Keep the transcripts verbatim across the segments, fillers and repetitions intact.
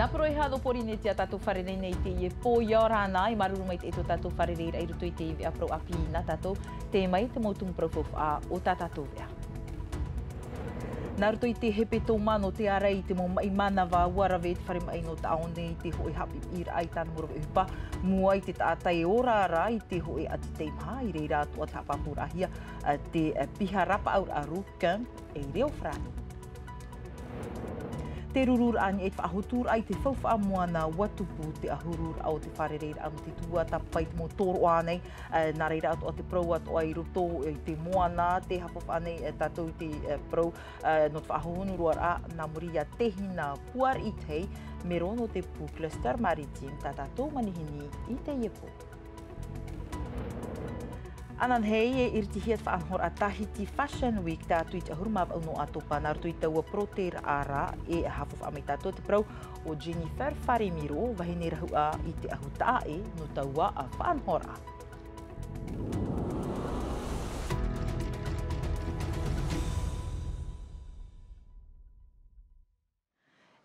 Nā poroʻi hā nō Pōrīnetia tātou fārerei nei i teie pō, ʻia ora na, e māuruuru maitaʻi tō tātou fārereiraʻa i roto i te veʻa parau ʻāpī nā tātou, tē mai te mau tumu parau faufaʻa o tā tātou veʻa. Nā roto i te hepetoma nō te ārai i te mau maʻi mānava, ʻua rave te fare maʻi nō Taʻaone i te hōʻē haʻapiʻiraʻa i tāna mau rave ʻohipa, mua i te taʻata e ora ra i te hōʻē ʻati teimaha, i reira atoʻa te haʻapāpūraʻahia, ā, te, ā, piha rapaʻauraʻa rū, camp, ei reo farāni. Te rururaʻa i niʻa i te faʻahoturaʻa i te faufaʻa moana, ʻua tupu te ʻahururaʻa o te fārereiraʻa nō te tuatāpapa i te mau tōroʻa nei, ā, nā reira atoʻa te parau atoʻa i roto i te moana, tē haʻapaʻo nei, ā, tātou i te, ā, parau, ā, nō te faʻahonu roa ra, nā muri iā Tehina Puariʻitei, mero nō te pū Cluster Maritime, tā tātou manihini i teie pō. Ananahi, e iritihia te faʻanahoraʻa Tahiti Fashion Week, tae atu i te ʻahuru mā vaʻu nō ʻOtopa, nā roto i taua parau terā ra, e haʻafaufaʻa mai tātou te parau o Jennifer Faremiro, vahine rahuʻa i te ʻahu taʻa ʻē nō taua faʻanahoraʻa.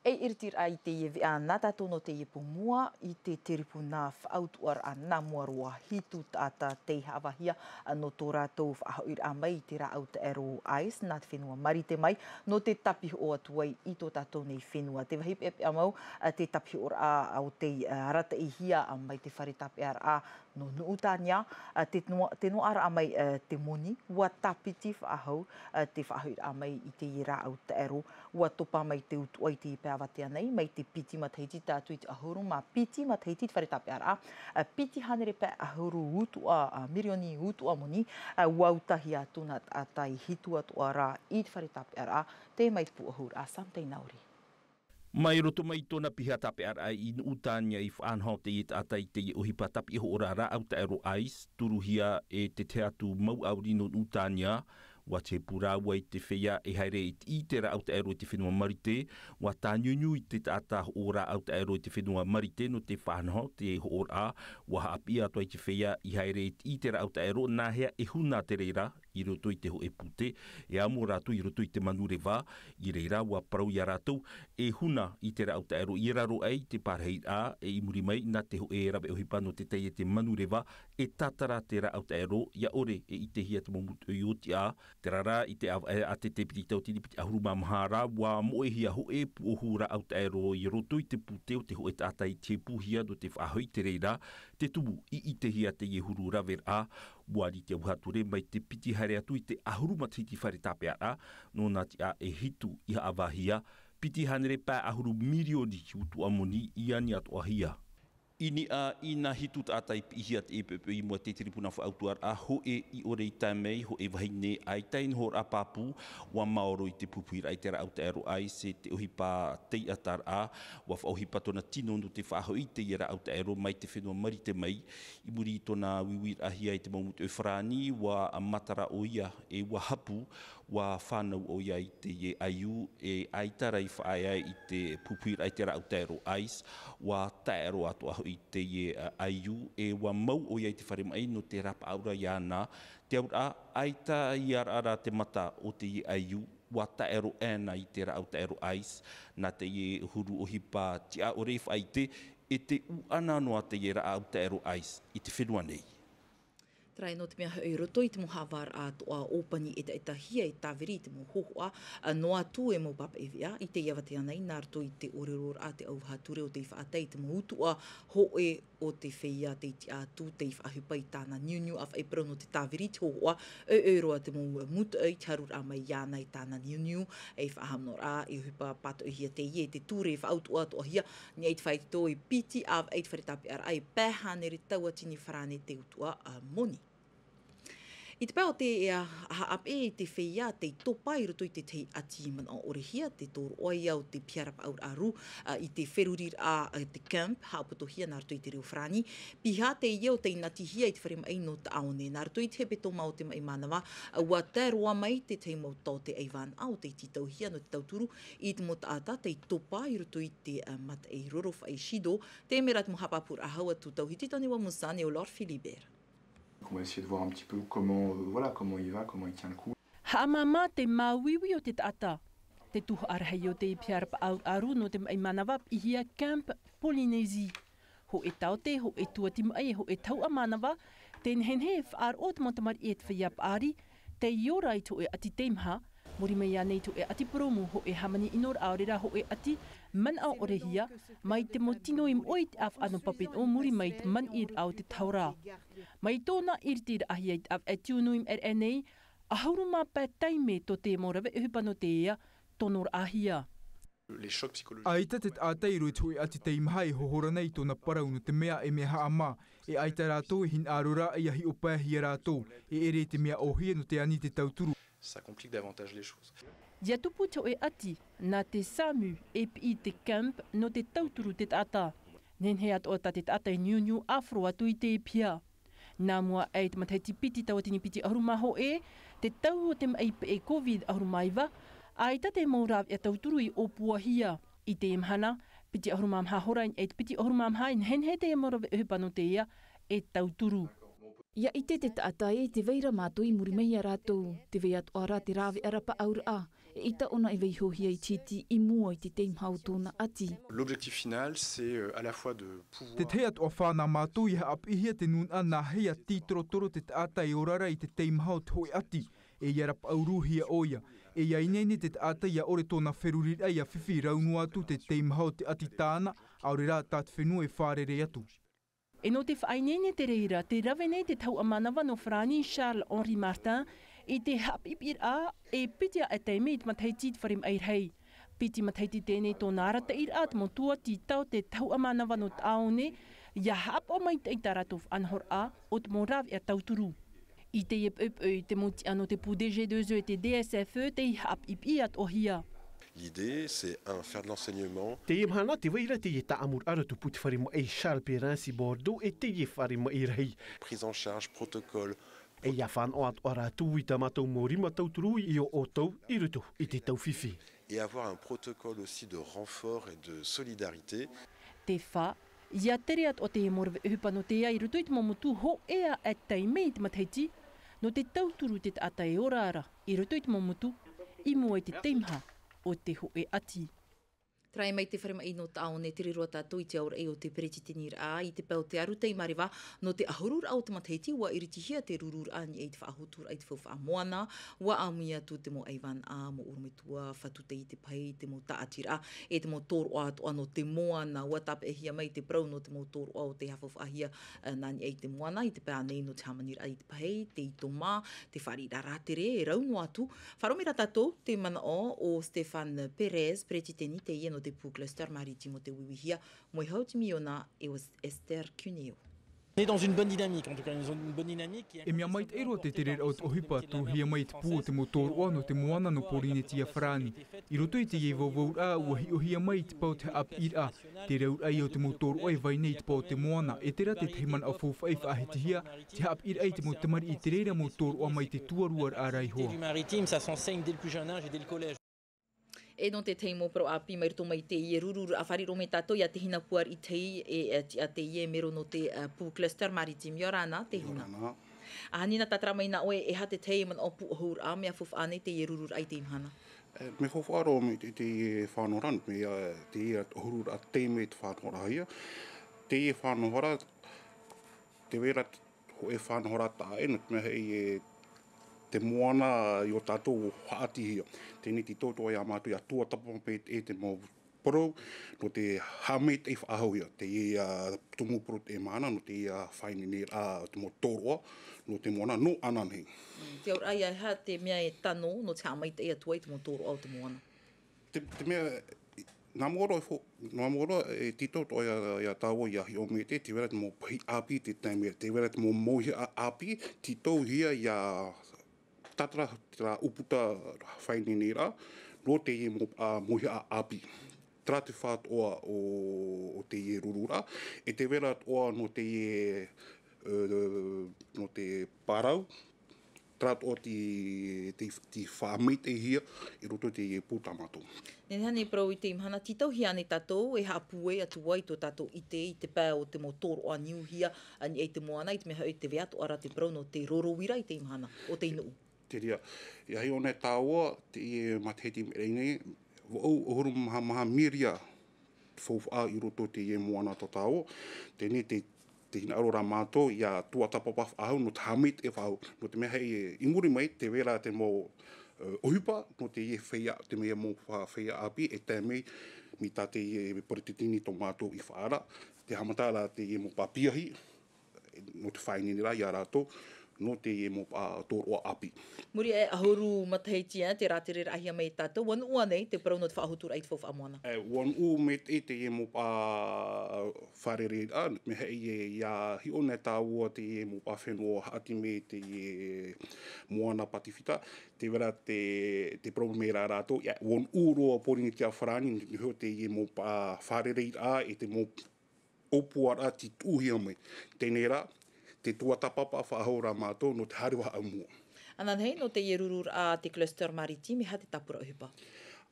E iritiraʻa i teie veʻa nā tātou nō teie pō mua, i te terepuna faʻautuʻaraʻa nā mua roa, hitu taʻata tei haʻavāhia nō tō rātou faʻahoʻiraʻa mai i te rāʻau taʻero ice nā te fenua Marite mai, nō te tāpihoʻo atu ai i tō tātou nei fenua. Tē vāhi peʻapeʻa mau te tāpihoʻoraʻa o tei arataʻihia mai te fare tāpeʻaraʻa nō Nuʻutānia, ā, te noa-, te noaʻaraʻa mai, ā, te moni, ʻua tāpiti faʻahou, ā, te faʻahoʻiraʻa mai i teie rāʻau taʻero, ʻua topa mai te utuʻa i te pae avatea nei, mai te piti matahiti tae atu i te ʻahuru mā piti matahiti te fare tāpeʻaraʻa, ā, piti hānere pae ʻahuru utuʻa, ā, mirioni utuʻa moni, ā, ʻua utahia atu nā taʻata e hitu atoʻa ra i te fare tāpeʻaraʻa, tē mai te pūʻohuraʻa Sam Teinauri. Mai roto mai i tōna piha tāpeʻaraʻa i Nuʻutānia i faʻanaho teie taʻata i teie ʻohipa tāpihoʻoraʻa rāʻau taʻero ice, turuhia e te tahi atu mau ʻāuri nō Nuʻutānia, ʻua tepu rāua i te feiā e haere i te, i te rāʻau taʻero i te fenua Marite, ʻua tāniuniu i te taʻata hoʻo rāʻau taʻero i te fenua Marite nō te faʻanaho te hoʻoraʻa, ʻua haʻapiʻi atu ai te feiā i haere i te, i te rāʻau taʻero, nā hea e huna te reira, i roto i te hōʻē pūtē, e amo rātou i roto i te manureva, i reira ʻua parau iā rātou, e huna i te rāʻau taʻero i raro aʻe i te parahiraʻa, e i muri mai nā te hōʻē rave ʻohipa nō te taiete manureva, e tātara te rāʻau taʻero, ʻia ʻore e ʻitehia te mau mūtoʻi ʻōtiʻa, terā rā i te ʻāvaʻe a te, te piti tauatini piti ʻahuru mā maha ra, ʻua moʻehia hōʻē pūʻohu rāʻau taʻero i roto i te pūtē o te hōʻē taʻata i tepuhia nō te faʻahoʻi i te reira, te tumu i ʻitehia teie huru raveraʻa, ʻua rite auaha ture mai te piti haere atu i te ʻahuru matahiti fare tāpeʻaraʻa, nō nā tiʻa e hitu i haʻavāhia, piti hānere pae ʻahuru mirioni utuʻa moni i ani atoʻahia. I niʻa i nā hitu taʻata i piʻihia te ʻepeʻepe i mua i te terepuna faʻautuʻaraʻa, hōʻē i ʻore i tae mai, hōʻē vahine, ʻaita e noho ra pāpū, ʻua maoro i te pupuhiraʻa i te rāʻau taʻero ice, e te ʻohipa teiʻataraʻa, ʻua faʻaʻohipa tōna tino nō te faʻahoʻi i teie rāʻau taʻero mai te fenua Marite mai, i muri i tōna uiuiraʻahia i te mau mūtoʻi farāni, ʻua matara ʻoia, e ʻua hapu, ʻua fānau ʻoia i teie ʻaiū, e ʻaita rā i faʻaea i te pupuhiraʻa i te rāʻau taʻero ice, ʻua taʻero atoʻa hoʻi teie, ā, ʻaiū, e ʻua mau ʻoia i te fare maʻi nō te rapaʻauraʻa iāna. Te auraʻa, ʻaita i araʻara te mata o teie ʻaiū, ʻua taʻero ʻēna i te rāʻau taʻero ice, nā teie huru ʻohipa tiʻa ʻore i faʻaʻite, e te ʻuʻana noa teie rāʻau taʻero ice i te fenua nei. Terā nō te mea hoʻi i roto i te mau haʻavāraʻa atoʻa ʻōpani ʻetaʻetahia e tāviri i te mau hōhoʻa, ā, noa atu e mau pāpaʻi veʻa i teie avatea nei, nā roto i te ʻōreroraʻa, te auaha ture o tei faʻatae i te mau utuʻa hōʻē o te feiā tei tiʻa atu, tei faʻaʻohipa i tāna niuniu, ʻāfaʻi parau nō te tāviri i te hōhoʻa, ʻoiʻoi roa te mau mūtoʻi, te haruraʻa mai iāna i tāna niuniu, e faʻahaʻamanaʻoraʻa, e ʻohipa pātoʻihia teie, e te ture faʻautuʻa atoʻahia, i niʻa i te faito e piti ʻāvaʻe i te fare tāpeʻaraʻa, e pae hānere tauatini farāne te utuʻa, ā, moni. I te pae o te, ā, haʻapeʻe i te feiā tei topa i roto i te tahi ʻati manaʻo ʻorehia, te tōroʻa ia o te piha rapaʻauraʻa rū, ā, i te feruriraʻa, ā, te camp, haʻapotohia nā roto i te reo farāni, piha teie o tei natihia i te fare maʻi nō Taʻaone, nā roto i te hepetoma o te maʻi mānava, ā, ʻua tae roa mai te tahi mau taote ʻaivānaʻa o tei tītauhia nō te tauturu i te mau taʻata tei topa i roto i te, ā, mataʻi rorofaʻi Shido, te mea ra te mau haʻapāpūraʻa hau atu tauhiti Tony Wamusani ʻo Laure Philibert. On va essayer de voir un petit peu comment, euh, voilà, comment il va, comment il tient le coup. Haʻamāmā te māuiui o te taʻata. Te tuhaʻa rahi o te piha rapaʻau ʻaru nō te maʻi mānava piʻihia Camp Polynésie. Hōʻē taote, hōʻē tuati maʻi, e hōʻē tahuʻa mānava, te nehenehe e faʻaroʻo te mau tamariʻi e te feiā paʻari, tei ora i te hōʻē ʻati teimaha, muri mai ānei i te hōʻē ʻati purōmu, hōʻē hāmani ʻino raʻa ʻaore rā hōʻē ʻati manaʻo ʻore hia, mai te mau tino i moʻe i te ʻāfaʻa nō Papeʻete, muri mai i te maniʻi raʻa o te tahora. Mai tōna i ritiraʻahia i te ʻāvaʻe tiunu i maʻiri aʻe nei, ʻahuru mā pae taime tō te mau rave ʻohipa nō te ea, tonoraʻahia. ʻAita te taʻata i roto i te hōʻē ʻati teimaha e hohora nei i tōna parau nō te mea e mea haʻamā, e ʻaita rātou e hinaʻaro rā ʻia hiʻopoʻahia rātou, e ʻere i te mea ʻōhie nō te ani te tauturu. Ça complique davantage les choses. ʻIa tupu te hōʻē ʻati, nā te SAMU e piʻi te Camp nō te tauturu te taʻata. Nehenehe atoʻa tā te taʻata e niuniu ʻāfaro atu i te piha. Nā mua aʻe i te matahiti piti tauatini piti ʻahuru mā hōʻē, te tau o te maʻi peʻe COVID ʻahuru mā iva, ʻaita te mau rāveʻa tauturu i ʻōpuahia. I teie mahana, piti ʻahuru mā maha hora i niʻa i te piti ʻahuru mā maha, e nehenehe te mau rave ʻohipa nō te ea e tauturu. ʻIa ʻite te taʻata ē, tē vai ra mātou i muri mai ia rātou, tē vai atoʻa rā te rāveʻa rapaʻauraʻa, eʻita ʻōna e vaihohia i te hiti i mua i te teimaha o tōna ʻati. L'objectif final, c'est, euh, à la fois de pouvoir Te tahi atoʻa fānau mātou ʻia haʻapiʻihia te nūnaʻa nāhea ʻia tītorotoro te taʻata e ora ra i te teimaha o te hōʻē ʻati, e ʻia rapaʻauruhia ʻoia, e ʻia ineine te taʻata ʻia ʻore tōna feruriraʻa ʻia fifi rau noa atu te teimaha o te ʻati tāna, ʻaore rā tā te fenua e fārerei atu. E nō te faʻaineine te reira, tē rave nei te tahuʻa mānava nō Farāni, Charles Henri Martin, i te haʻapiʻipiʻiraʻa e piti aʻe taime i te matahiti i te fare maʻi rahi. Piti matahiti teie nei tōna arataʻiraʻa te mau tuati taote tahuʻa mānava nō tāone, ʻia haʻapaʻo maitaʻi tā rātou faʻanahoraʻa o te mau rāveʻa tauturu. I teie poʻipoʻi, te mau tiʻa nō te pū DG deux E e te DSFE tei haʻapiʻipiʻi atoʻahia. L'idée, c'est un, faire de l'enseignement. Teie mahana, tē vai ra teie tāʻamuraʻa i tupu i te fare maʻi Charles Perrin i Bordeaux, e teie fare maʻi rahi. Prise en charge, protocole. E ʻia fānaʻo atoʻa rātou i tā mātou mau rima tauturu i ō ʻoutou i roto i te tau fifi. Et avoir un protocole aussi de renfort et de solidarité. Te fā, ʻia tere atoʻa te mau rave ʻohipa nō te ea i roto i te mau motu hōʻē aʻe taime i te matahiti, nō te tauturu te taʻata e ora ra i roto i te mau motu, i mua i te teimaha o te hōʻē ʻati. Tarai mai te fare maʻi nō tāone, tere roa tātou i te aoraʻi o te peretiteniraʻa i te pae o te aru teimareva nō te ʻahururaʻa o te matahiti, ʻua iritihia te rururaʻa i niʻa i te faʻahoturaʻa i te faufaʻa moana, ʻua ʻāmui atu te mau ʻaivānaʻa, mau ʻorometua, fatu tei te pahi, te mau tāʻatiraʻa, e te mau tōroʻa atoʻa nō te moana. ʻUa tāpeʻahia mai te parau nō te mau tōroʻa o tei haʻafaufaʻahia, eh, nā niʻa i te moana, i te pae ānei nō te hāmaniraʻa i te pahi, te ito mā, te fāriʻiraʻa rātere, e rau noa atu. Faʻaroʻo mai rā tātou te manaʻo o Stéphane Pérez, peretiteni teie nō te pū Cluster Maritime o Te Uiuihia, Moehau Timiona e o Esther Cuneo. On est dans une bonne dynamique, en tout cas, une zone, une bonne dynamique. E mea maitaʻi roa te tereraʻa o te ʻohipa, turuhia mai i te pū o te mau tōroʻa nō te moana nō Pōrīnetia Farāni. I roto i teie vauvau ra, ʻua hiʻohia mai i te pae o te haʻapiʻiraʻa te rauraʻa o te mau tōroʻa e vai nei i te pae o te moana, e terā te tahi manaʻo faufaʻa i faʻahitihia, te haʻapiʻiraʻa i te mau tamariʻi i te reira mau tōroʻa mai te tuarua ra, ra iho ā. Maritime, ça s'enseigne dès le plus jeune âge et dès le collège. E nō te tahi mau parau ʻāpī mai roto mai i teie rururaʻa, faʻaroʻo mai tātou ia Tehina Puariʻi Tei, e, e, tiʻa teie mero nō te, e, pū Cluster Maritime. ʻIa ora na, Tehina. ʻIa ora na. ʻAhani nā tātara mai nā ʻoe, e aha te tahi manaʻo pūʻohuraʻa, mea faufaʻa nei teie rururaʻa i teie mahana? E, mea faufaʻa roa mai te, te fānauraʻa, mea, e, teie ʻahururaʻa taime te fānauraʻahia. Teie fānauraʻa, tē vai ra hōʻē fānauraʻa taʻa ʻē, nō te mea hoʻi, e, te moana i ō tātou haʻatihia. Teie nei tītau atoʻa ia mātou, ʻia tuatāpapa mai te, e te mau parau, nō te haʻamaitaʻi faʻahouhia, teie, ā, tumu parau teie mahana, nō teie, ā, faʻaineineraʻa te mau tōroʻa, nō te moana, nō ʻananahi. Mm, te auraʻa ia, e aha te mea e tano, nō te haʻamaitaʻi atu ai te mau tōroʻa o te moana? Te, te mea, nā mua roa e fo-, nā mua roa e tītau atoʻa ia, ia tāua ʻia hiʻo mai te, tē vai ra te mau pahi ʻāpī i te taime ra, tē vai ra te mau mauhaʻa ʻāpī, tītauhia ʻia tātara terā ʻūputa faʻaineineraʻa, nō teie mau, ā, mauhaʻa ʻāpī. Terā te fā atoʻa o, o teie rururaʻa, e tē vai ra atoʻa nō teie, ē, nō te parau, terā atoʻa tei, tei, tei faʻamaitaʻihia i roto i te pū tā mātou. Nehenehe ānei e parau i teie mahana, tītauhia ānei tātou e haʻapūai atu ai tō tātou ʻite i te pae o te mau tōroʻa niuhia a niʻa i te moana, i te mea hoʻi tē vai atoʻa ra te parau nō te roro uira i teie mahana o tei nuʻu? Te reira, ʻia hiʻo nei tāua, teie matahiti i maʻiri aʻe nei, vaʻu ʻahuru mā maha mīria faufaʻa i roto i teie moana tātau. Teie nei te, te hinaʻaro ra mātou ia tuatāpapa faʻahou nō te haʻamaitaʻi faʻahou. Nō te mea hei i muri mai, tē vai ra te mau, e, ʻohipa nō teie feiā, te mea mau fa-, feiā ʻāpī, e tae mai, mai tā teie peretiteni tō mātou i faʻaara, te haʻamata ra teie mau papiahi, nō te faʻaineine ra ia rātou, nō teie mau, a, tōroʻa ʻāpī. Muri aʻe ʻahuru matahiti, e, te rātereraʻahia mai e tātou, ʻua nuʻu ānei te parau nō te faʻahoturaʻa i te faufaʻa moana? E, ʻua nuʻu maitaʻi teie mau, a, fārereiraʻa, nō te mea hei, e, ia hiʻo nei tāua teie mau fenua haʻati mai teie moana Patifika, tē vai ra te, te parau mai ra rātou, ia, ʻua nuʻu roa Pōrīnetia farāni, nō te mea teie mau, a, fārereiraʻa, e te mau ʻōpuaraʻa tei tuʻuhia mai. Teie nei rā, te tuatāpapa faʻahou ra mātou nō te haere faʻaʻau mua. Ananahi, nō teie rururaʻa te cluster maritime, e aha te tāpura ʻohipa?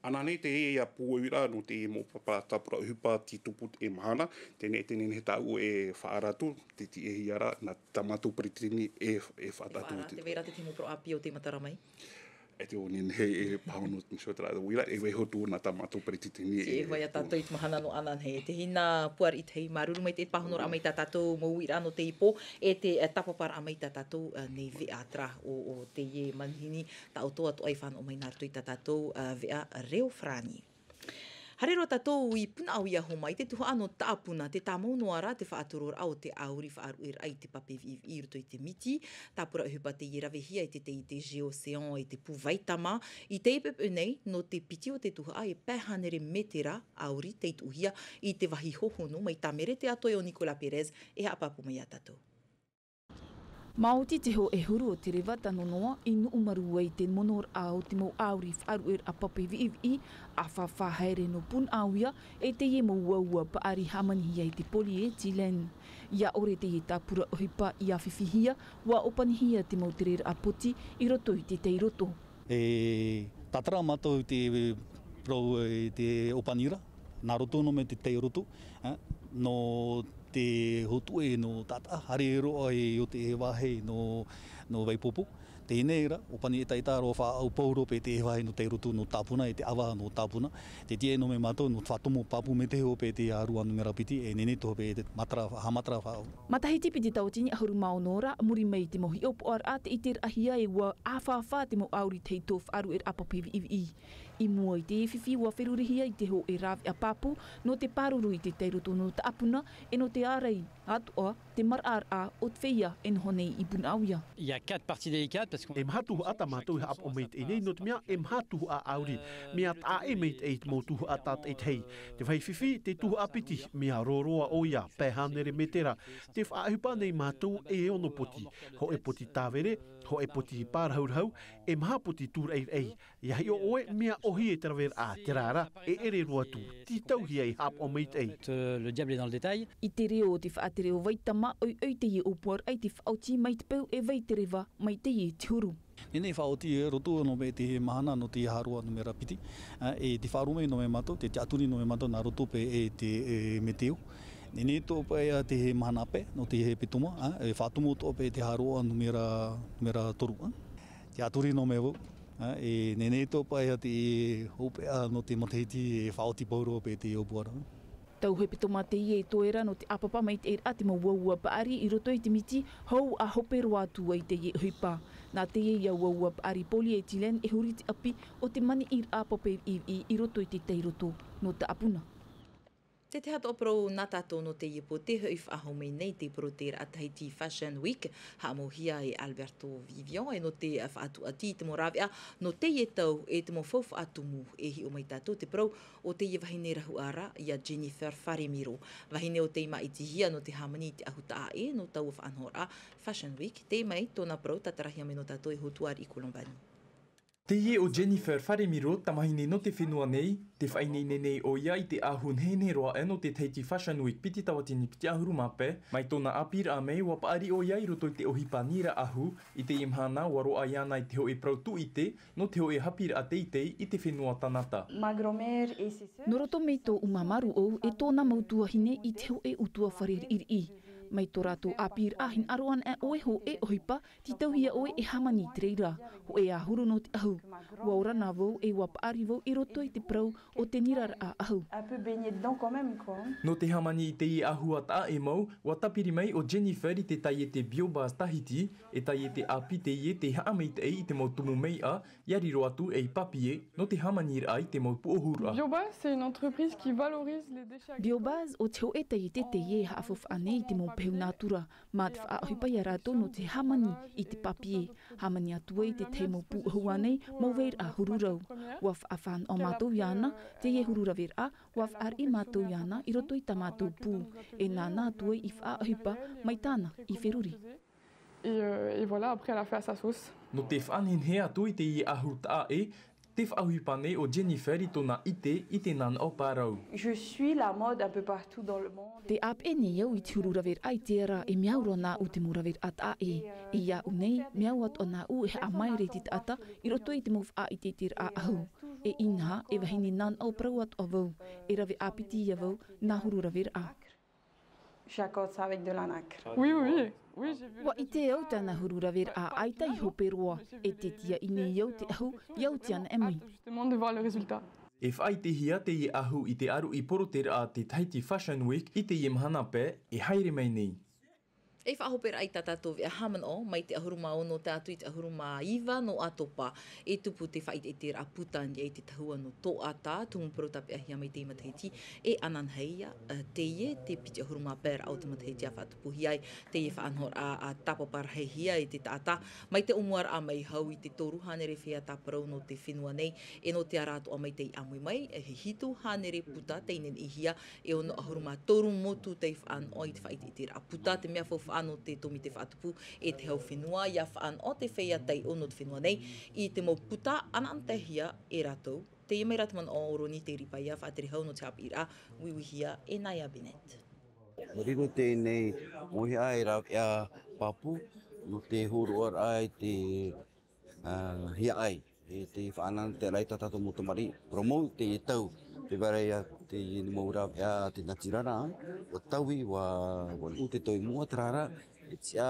Ananahi, teie ia pūai ra nō teie mau pa-, pa-, tāpura ʻohipa tei tupu e mahana, teie nei, teie nei tāʻu e faʻaara atu, tē tiʻahia ra, nā tā mātou peretiteni e, e faʻataʻa atu. Faʻaara, tē vai ra te tahi mau parau ʻāpī ʻo tē matara mai? E te one nei e pāhono, so te rā, ʻua ʻite ra, e vaiiho atu na tā mātou peretiteni. E, e vai a tātou i te mahana nō ananahi. E te hina Puariʻi Tahi, māuruuru maitaʻi i te pāhonoraʻa mai tā tātou mau uiraʻa nō teie pō, e te, e, tāpaparaʻa mai tā tātou, e, nei veʻa, terā ʻo, ʻo teie manihini, taʻoto atoʻa i fānaʻo mai nā roto i tā tātou, e, veʻa reo farāni. Haere roa tātou i Punaʻauia Homa, i te tuhaʻa nō Taʻapuna, tē tāmau noa ra te faʻatororaʻa o te ʻāuri faʻaruʻeraʻa i te pape viʻiviʻi i roto i te miti. Tāpura ʻohipa teie e ravehia e te taiete Géocéan e te pū Vaitama, i teie poʻipoʻi nei, nō te piti o te tuhaʻa e pae hānere mētera ʻāuri tei tuʻuhia i te vāhi hōhonu mai tā Merete Atoe ʻo Nicolas Pérez e haʻapāpū mai ia tātou. Maoti te hōʻē huru o te reva tano noa i nuʻu maru ai te monoraʻa o te mau ʻāuri faʻaruʻeraʻa pape viʻiviʻi, ʻāfaʻafa haere nō Punaʻauia, e teie mau uaua paʻari hāmanihia i te polyéthylène. ʻIa ʻore teie tāpura ʻohipa ʻia fifihia, ʻua ʻōpanihia te mau tereraʻa poti i roto i te tairoto. E tātara mātou i te parau, e, te ʻōpaniraʻa, nā roto noa mai te tairoto, e, nō te hōtuʻe nō Taʻataʻa, haere roa i ʻō teie vāhi nō, nō Vaipopo. Teie nei rā, ʻōpani ʻetaʻeta roa faʻaʻau pauroa paʻi teie vāhi nō tairoto nō Taʻapuna, e te ʻava nō Taʻapuna. Tē tiʻa noa mai mātou nō te faʻatomo pāpū mai te hō paʻi te ʻārua numera piti, e nehenehe atoʻa paʻi te matara, haʻamatara faʻaʻau. Matahiti piti tauatini ʻahuru mā ono ra, muri mai i te mau hiʻopoʻaraʻa, tē ʻiteraʻahia e ʻua ʻāfaʻafa te mau ʻāuri tahito faʻaruʻeraʻa pape viʻiviʻi. I mua i teie fifi ʻua ferurihia i te hōʻē rāveʻa pāpū, nō te pāruru i te tairoto nō Taʻapuna, e nō te ārai atoʻa te maraʻaraʻa o te feiā e noho nei i Punaʻauia. Il y a quatre parties délicates parce qu'on E maha tuhaʻa tā mātou e haʻapaʻo maitaʻi nei, nō te mea e maha tuhaʻa ʻāuri. Mea taʻa maitaʻi te mau tuhaʻa tātaʻitahi. Te vāhi fifi, te tuhaʻa piti, mea roroa ʻoia, pae hānere mētera. Tē faʻaʻohipa nei mātou e ono poti. Hōʻē poti tāvere, hōʻē poti pārahurahu, e maha poti tūraʻiraʻi. ʻIa hiʻo ʻoe, mea ʻōhie te raveraʻa, terā rā, e ʻere roa atu, tītauhia e haʻapaʻo maitaʻi. Le diable est dans le détail. I te reo o te faʻatere o Vaitama, ʻoiʻoi teie ʻōpuaraʻa i te faʻaoti mai te peu e vai te reva mai teie te huru. Nehenehe e faʻaoti i roto noa mai te mahana nō te ʻārua numera piti, a, e tē faʻaroʻo mai noa mai mātou, tē tiʻaturi noa mai mātou nā roto paʻi e te, e meteo. Nehenehe atoʻa paʻi ia te mahana pae, nō te hepetoma, a, e faʻatomo atoʻa paʻi te ʻārua numera, numera toru, a. Tiʻaturi noa mai vau, a, e nehenehe atoʻa paʻi ia te hopeʻa nō te matahiti e faʻaoti pauroa paʻi te ʻōpuaraʻa. Tau hepetoma teie e toe ra nō te ʻāpapa maitaʻiraʻa te mau uaua paʻari i roto i te miti, hou ʻa hope roa atu ai teie ʻohipa. Nā teie ia uaua paʻari polyéthylène e huri te ʻapi o te maniʻiraʻa pape viʻiviʻi i roto i te tairoto nō Taʻapuna. Te tahi atoʻa parau nā tātou nō teie pō, tē hoʻi faʻahou mai nei te poroteiraʻa Tahiti Fashion Week, haʻamauhia e Alberto Vivian, e nō te faʻatuʻati i te mau rāveʻa nō teie tau e te mau faufaʻa tumu. E hiʻo mai tātou te parau o teie vahine rahuʻa ra, ia Jennifer Faremiro. Vahine o tei māʻitihia nō te hāmani i te ʻahu taʻa ʻē nō taua faʻanahoraʻa Fashion Week, teie mai tōna parau tātarahia mai nō tātou e Hotuariʻi Colombani. Teie ʻo Jennifer Faremiro, tamahine nō te fenua nei, tē faʻaineine nei ʻoia i te ʻahu nehenehe roa aʻe nō te Tahiti Fashion Week piti tauatini piti ʻahuru mā pae, mai tōna ʻāpīraʻa mai ʻua paʻari ʻoia i roto i te ʻohipa nīra ʻahu, i teie mahana ʻua roaʻa iāna i te hōʻē parau tūʻite, nō te hōʻē haʻapiʻiraʻa teitei i te fenua tangata. Ma grand-mère et ses sœurs. Nō roto mai tōʻu māmā rūʻau e tōna mau tuahine i te hōʻē ʻutuāfare fare riʻiriʻi. Mai tō rātou ʻāpīraʻa, hinaʻaro ana ʻoe hōʻē ʻohipa, tītauhia ʻoe e hāmani i te reira. Hōʻē ʻahuru nō te ʻahu. Ua ora na vau ʻe ua paʻari vau i roto i te parau o te niraraʻa ʻahu. Un peu baigné dedans quand même, quoi. Nō te hāmani i teie ʻahu ʻa taʻa ʻē mau, ua tāpiri mai ʻo Jennifer i te taiete Biobas Tahiti, e taiete ʻāpī teie tē haʻamaitaʻi i te mau tumu meiʻa, ʻia riro atu ei papier, nō te hāmaniraʻa i te mau puʻohuraʻa. Biobas, c'est une entreprise qui valorise les déchets agricoles. Biobas, ʻo te hōʻē taiete teie e haʻafaufaʻa nei i te mau pehu nātura, mā te faʻaʻohipa ia rātou nō te hāmani i te papier. Hāmani atu ai i te tahi mau puʻohu ānei, mau vairaʻa huru rau. Ua faʻafānaʻo mātou iāna, teie huru raveraʻa, ua fāriʻi mātou iāna i roto i tā mātou pū. E nāna atu ai i faʻaʻohipa mai tāna i feruri. Et, euh, et voilà, après, elle a fait à sa sauce. Nō te faʻanehenehe atu i teie ʻahu taʻa ʻē, tē faʻaʻohipa nei ʻo Jennifer i tōna ʻite i te nānaʻo parau. Je suis la mode un peu partout dans le monde. Tē ʻāpeʻe nei au i te huru raveraʻa i te ara, e mea au roa nāʻu te mau raveraʻa taʻa ʻē. E iāʻu nei, mea au atoʻa nāʻu e haʻamaere i te taʻata i roto i te mau faʻaʻiteʻiteraʻa ʻahu. E inaha, e vahine nānaʻo parau atoʻa vau. E rave ʻāpiti ia vau nā huru raveraʻa. J'accorde ça avec de la nacre. Oui, oui, oui, j'ai vu le résultat. Ua ʻite au tāna huru raveraʻa, ʻaita i hope roa, e tē tīaʻi nei au te ʻahu, ʻia oti ana e mai. Justement de voir le résultat. E faʻaʻitehia teie ʻahu i te ʻaruʻi poroteraʻa a te Tahiti Fashion Week i teie mahana pae e haere mai nei. E faʻahoperaʻa i tā tātou veʻa haʻamanaʻo, mai te ʻahuru mā ono tae atu i te ʻahuru mā iva nō ʻAtopa, e tupu te faʻaʻiteʻiteraʻa puta i niʻa i te tahua nō Toʻata, tumu parau tāpeʻahia mai teie matahiti, e ananahi ia, ā, teie te piti ʻahuru mā pae raʻa o te matahiti ʻa faʻatupuhia ai, teie faʻanahoraʻa ʻa tāpapa rahihia e te taʻata, mai te ʻōmuaraʻa mai hau i te toru hānere feiā tāparau nō te fenua nei, e nō te ara atoʻa mai tei ʻāmui mai, e hitu hānere puta tei neneʻihia, e ono ʻahuru mā toru motu tei faʻanaho i te faʻaʻiteʻiteraʻa puta, te mea faufaʻa nō te tōmite faʻatupu e te hau fenua, ʻia faʻanaho te feiā taiʻo nō te fenua nei i te mau puta ʻanaʻanataehia e rātou. Teie mai rā te manaʻo o Roni Teripaia, faʻatere hau nō te haʻapiʻiraʻa Uiuihia e Naya Bennett. Nō reira teie nei, mōhia e rāveʻa pāpū, nō te hōroʻaraʻa i te, ā, hiaʻai, e te faʻanahoraʻa i tā tātou mau tamariʻi, ʻua mau teie tau, te vai ra ia teie mau rāveʻa a te natirara, ʻua taui, ʻua, ʻua nuʻu te tau i mua, terā rā, e tiʻa,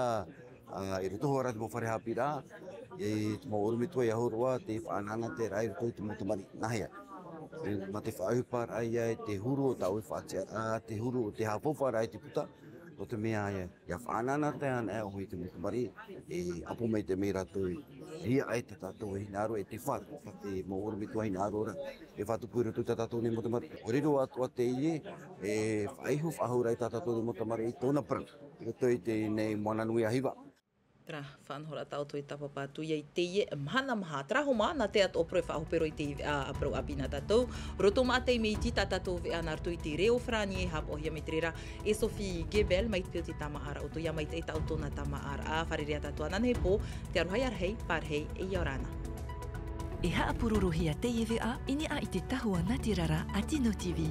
ā, i roto hoʻi rā te mau fare haʻapiʻiraʻa, e te mau ʻorometua ʻia hōroʻa te faʻanahoraʻa i roto i te mau tamariʻi, nāhea. E, mā te faʻaʻohiparaʻa ia i te huru o tāʻu e faʻatiʻaraʻa, te huru o te haʻafaufaraʻa i te puta, nō te mea ia, ʻia faʻanahoraʻa ana ʻoe i te mau tamariʻi, e ʻapo maitaʻi mai rātou, e hiaʻai tā tātou e hinaʻaro, e te faʻa, te mau ʻorometua hinaʻaro ra, e faʻatupu i roto i tā tātou nei mau tamariʻi. ʻUa riro atoʻa teie, e faʻaiho faʻahou ra i tā tātou nei mau tamariʻi, tōna parau. I roto i teie nei Moana Nui a Hiva. Terā, faʻanahoraʻa tā ʻoutou e tāpapa atu ia i teie mahana maha. Terā hoʻi mā, nā te atoʻa parau e faʻahoperaʻa i te, ā, parau ʻāpī nā tātou. Roto maʻa teie mea iti tā tātou veʻa nā roto i te reo farāni e haʻapaʻohia mai te reira e Sophie Gebel, mai te peu te tāmāʻaraʻa ʻoutou, ʻia maitaʻi tā ʻoutou nā tāmāʻaraʻa, fārerei ā tātou ananahi e pō, te aroha ia rahi, pārahi, e ʻia ora na. E haʻapurorohia teie veʻa i niʻa i te tahua natirara a Tino TV.